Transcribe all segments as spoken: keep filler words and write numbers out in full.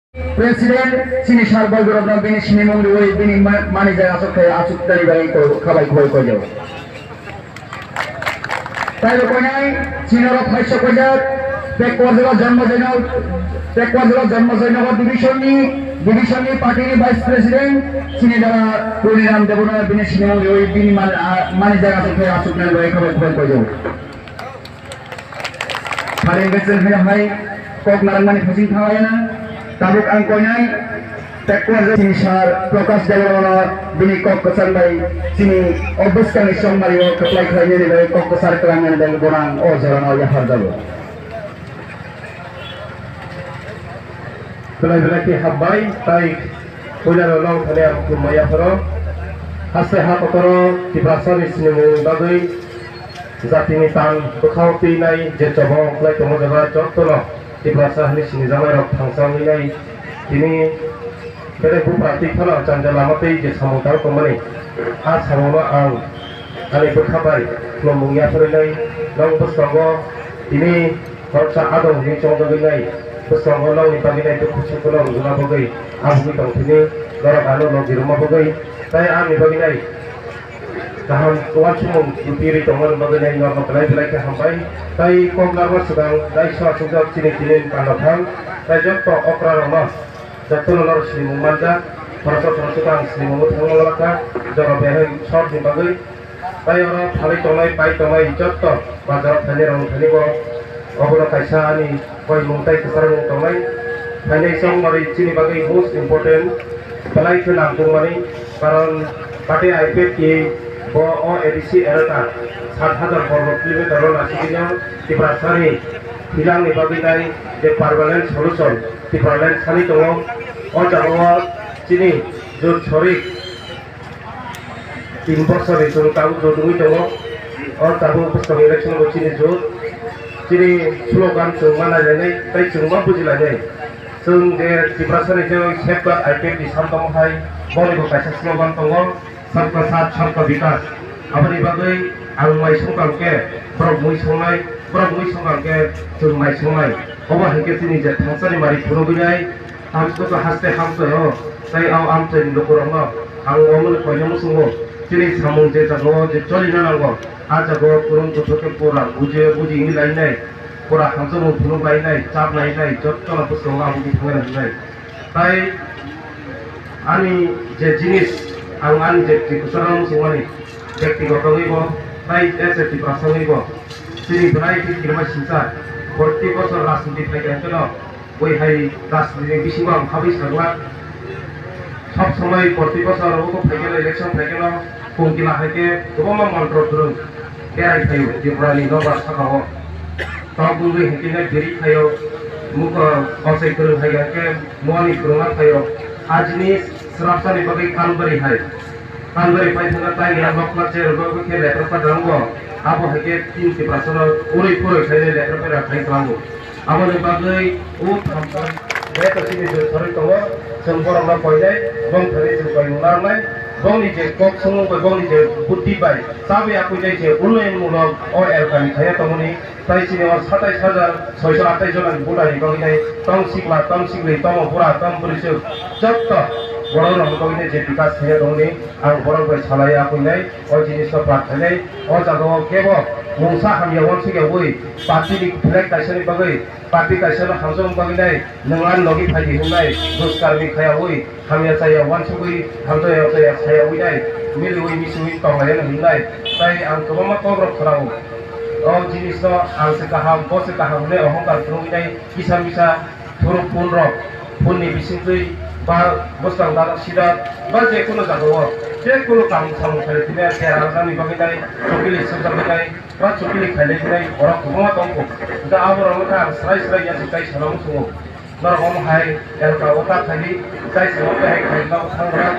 President chini sar Balgorobno bini sinimung riwi bini ma-, mani jaga aswk khe aswk nani bagwi ko-, khabai khoboi koijago. Taibo koinai chini oro phaisa koijak, Pekwa jela Janmajainagar, Pekwa jela Janmajainagar division ni, division ni party ni vice president chini dara Purniram Debbarma bini sinimung riwi bini mani, a, mani jaga aswk khe aswk nani bagwi khabai khoboi koijago. Pharing khe chwng haino hai kok narwkmani phaising thanglaiya. Tabuk ang koinai Pekwa chini sar Prakash Debbarmano bini kok kwchang bai chini o bwskangni chongmario kwplai khlainani bai kok kwchar kwlangnani bai bono ang o jorano yapharjago. Belai belai khe hambai, tai puilano nong thani ang khulumma yapharo. Haste ha kotoro Tiprasani sinimungni bagwi jatini tan bwkhao twinai je chobong khlai tongo jeba jottono Tiprasa hwnwi sinijaknairok thangsa wngnai. Tini belai buphang twi phano chanja lama tei je samung tang tongmani, a samungno ang ani bwkha bai khulumung yapharwi nai. Nong bwskango tini Khoroksa adong hwnwi chongjagwi nai, bwskango nokni bagwi nai dukhu sukhuno rwjuna bagwi abugwi tongthini, norok ano logi rwma bagwi, tai ani bagwi nai kaham uansukmung twiwi tongmani bagwi nai norokno belai belai khe hambai. Tai kok narwkna swkang daiso achukjak chini tini panda thang, tai jotto okrarokno jottono norok sinimung manjak, khoroksa khoroksa ang sinimungbo thangma lakha, jora behai short ni bagwi. Tai oro phalwi tongnai, pai tongnai jotto bazaro phainai rok thani bo obono kaisa ani koimung tai kwchar mung tongnai. Phainai chongmari chini bagwi most important belai khe nangkukmani, karon party I P F T bo o A D C elaka sat hajar borgo kilometer o nasikino Tiprasani thwilangni bagwi tai je permanent solution Tipraland sani tongo. O jaga o chini jot sorik tin bosor ni chwng tabuk jot wngwi tongo. O tabuk bwskang election bo chini jot, chini slogan chwng ma nailainai tei chwng ma bujilainai. Chwng je Tiprasa ni je safeguard I P F T ni sam tongmo hai, boni bo kaisa slogan tongo, "Sabka saath, sabka vikas." Aboni bagwi ang mai songkang khe borok mui songnai, borok mui songkang khe chwng mai songnai. Obo hai khe chini je thangsani mari phunugwi nai, Hamswk haste hamswk o, tei o amchaini lukurokno ang omono koinai muchungo, chini samung je jagao je cholina nango, a jagao kwrwng kuthuk khe pura bujio buji wngwi lainai, pura hamjakmung phunuk lainai, chap lainai, jotono bwskango aboni thangwi rwnai. Tai ani je jinis, ang ani je twi kwcharo muchungmani, byaktigoto wngwi bo, tai S F Tiprasa wngwi bo, chini belai khe kirima singcha, forty bosor rajniti phaikha hwnkhe no, Bui hai rajniti ni bisingo ang habwi saglak. Sob somoi proti bosor o phaikhe election phaikhe no kung kila hai khe kwbangma montro kwrwng berai phaio Tripura ni nokbar saka o. Tok wngwi hai khe no biri phaio, muko kosoi kwrwng hai khe muani kwrwngma phaio. Ajini swrapsa ni bagwi Kalbari hai. Kalbari paithakna tai ya nokla cherwkgo khe letra padrango. Abo hai khe tin Tiprasano urui purui khainai letra padra khai tlango. Aboni bagwi o thamsa beto chini je thorwi tongo, chwng borokno koinai, bong thani chwng koimung narwknai, bongni je kok songmung bai, bongni je buddhi bai, chabi akwinai je unnoyonmulok o elkani khaiya tongmani, Tai chini o satais hajar soiso atais jona ni voter ni bagwi nai tong sikla, tong sikli, tong bura, tong bwrwisuk jotto borok rok ni bagwi nai je bikas khaiya tongmani ang borok bai salai ya, kwinai o jinis no prak khainai. O jaga o kebo mungsa hamya uansuk ya ui party ni flag kaisa ni bagwi, party kaisa no hamjakma bagwi nai nwng ani logi phai di hwnwi nai duskarmi khaiya ui. Hamya chaya uansugwi, hamjaya chaya saya ui nai, miliui misiui tonglaio hwnwi nai. Tai ang kwbangma kokrok khwnao. O jinis no ang se kaham, bo se kaham hwnwi ohongkar phunugwi nai, kisa misa thuruk phone rok, phone ni bisingtwi ba bwskang dada sida ba je kunu jaga o, je kunu kaam samung khainai tini ang khe rang jani bagwi nai, chukili sukjagwi nai, ba chukili khainai tini borok kwbangma tongkho. Hwnkhe abo rok wngkha ang srai srai ya se tai sana muchungo. Norok omo hai elka o ta khaidi, tai se o hai khairokno thangwrang,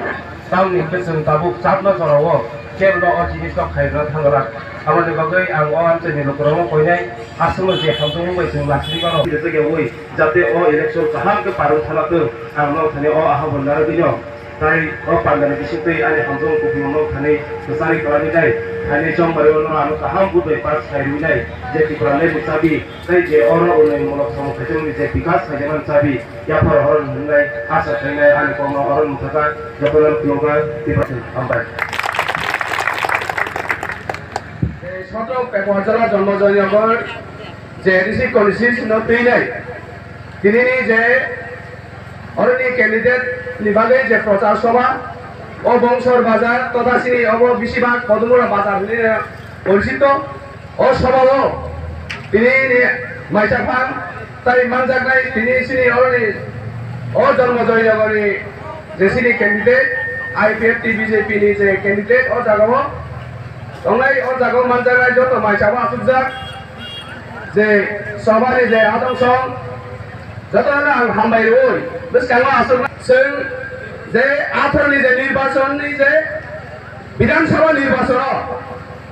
tamni hwnkhe chwng tabuk chapna jorao kebo no o jinis no khairokno thangwrang. Aboni bagwi ang o amchaini lukurokno koinai aswkno je hamjakmung bai chwng lachigwi mano. Rijak ya ui, jate o election kaham khe parwng thana twng, ang norok thani o ahapno narwgwino. Tai o pandani bisingtwi ani hamjakmung kuphilmano thani kwcharwi kwlangwi nai, thani chongmari ono ano kaham budai pass khairwi nai, je Tipraland ni chabi, tai je oro unoi mulok samung khaijakmani je bikas khaijakmani chabi, yaphar horo hwnwi nai, asa khainai ani kokno oro nukha kha, jotono khulumkha, Tipraland hambai. Soto Pepajala Jonmo Joynagar, je A D C constituency no twi nai, tinini je Oroni candidate ni bagwi je prochar sobha, o Bongsor Bazar totha chini obo besibak Kodumura Bazar hinwi poricito. O sobha o tini ni maichapha tai manjaknai tini chini oroni o Jonmo Joynagar ni je chini candidate, I P F T B J P ni je candidate o jaga o tongnai, o jaga o manjaknai joto maichapha achukjak. Je sobhani je adong song, jotono ang hambai rwi, bwskango aswk chwng je atharni je nirbachonni je Bidhan Sabha nirbachono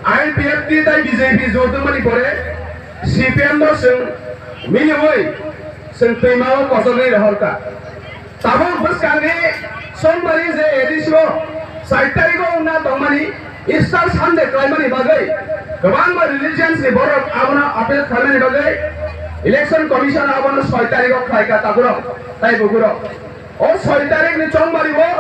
I P F T tai B J P jotwngmani pore C P M no chwng miliwi chwng twimao kochorwi rohorkha. Tabuk bwskangni Sombaini je A D C o char tarikh o wngna tongmani Easter Sunday khlaimani bagwi kwbangma religions ni borok abono appeal khlaimani bagwi Election Commission abono soi tarikh o khlaikha takhurok tai bukhurok. O soi tarikh ni chongmari o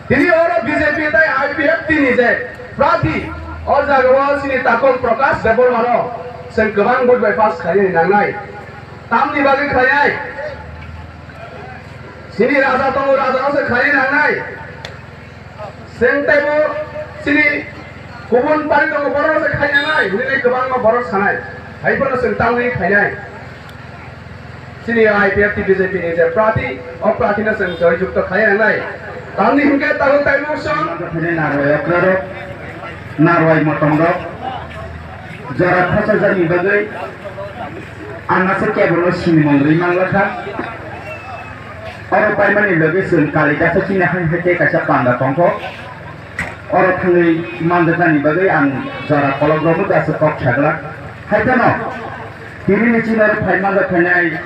tini oro B J P tai I P F T ni je prarthi o jaga o chini takhuk Prakash Debbarma no chwng kwbang vote bai pass khainani nangnai. Tamni bagwi khlainai? Chini raja tongo, raja no se khlai nangnai. Chwng teibo chini kubun party tongo, borok no se khlai nangnai. Hwnwi kwbangma borok sanai. Hai bono chwng tamni khlainai? Chini I P F T B J P ni je prarthi, o prarthi no chwng joy jukto khlai nangnai. Tamni hwnkhe tabuk teibo chwng. Narwai okra rok, narwai motom rok, jora khosa jani bagwi. Ang aswk kebono sini mwnwi manglakha. Oro paimani logi chwng Kaligasa chini hai hai khe kaisa panda tongkho. Oro thangwi manjaknani bagwi ang jora kolok rokno aswk kok saglak. Hai phano tini ni chini oro phai manjak phainai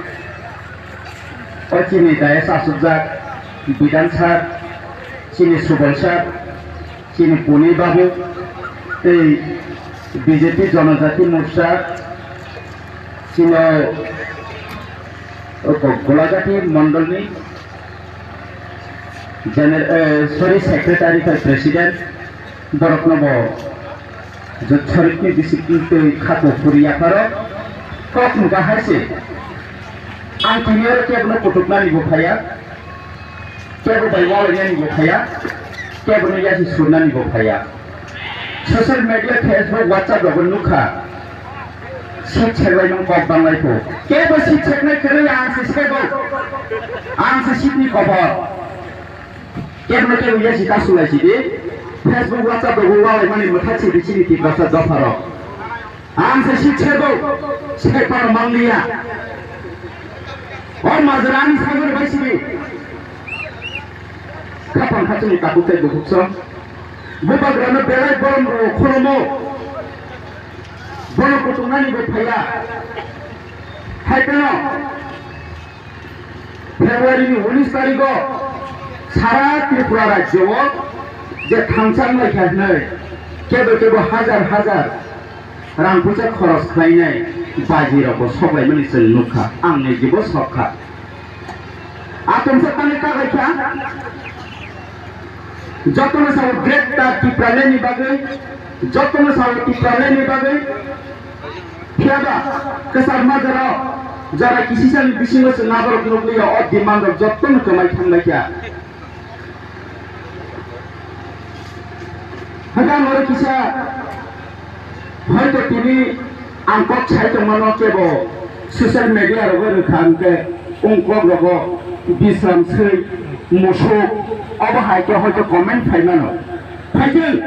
o chini dayas achukjak Bidan sir, chini Subal sir, chini Puni babu tei B J P Jonojati Morcha, chini o Go-, Golagati Mondolni Gener-, eh, sorry, Secretary tei President, borokno bo jotsorikni discipline tei khako phuri yapharo kok nukha hai se. Ang tini oro kebono kutuknani bo phaiya. Kebo bai walainani bo phaiya, kebo no yasi surnani bo phaiya. Social media, Facebook, WhatsApp rogo nukha. Seat seklai nung kok banglai pho. Kebo seat seknai kwrwi ang se sebo. Ang se seat ni khobor. Kebo no kebo yasi ta sulai sidi. Facebook, WhatsApp rogo walaimani mwthak sidi chini Tiprasa dopharok. Ang se seat sebo, sekpar mangliya. O majra ani sagor bai sidi. Khapang khachini tabuk tei bukhuk song. Bubagrano belai borom rwo kholomo. Bono kutungnani bo phaiya. Hai phano February ni unis tarikh o sara Tripura rajyo o je thangchang lai kha hwnwi kebo kebo hajar hajar rang puisa khoros khlainai baji rok bo sok laimani chwng nukha, ang nijebo sok kha. Atomsa tangwi kaklaikha. Jotono sao Greater Tipraland ni bagwi, jotono sao Tipraland ni bagwi. Phiyaba kwchar majra jora kisisani bisingo se naborok nukliya o demand rok jotono kwmai thanglaikha. Hakang oro kisa hoito tini ang kok sai tongmano kebo social media rogo rwkha hwnkhe ung kok rogo bisram swi musuk obo hai khe hoito comment phaimano. Phaithwng.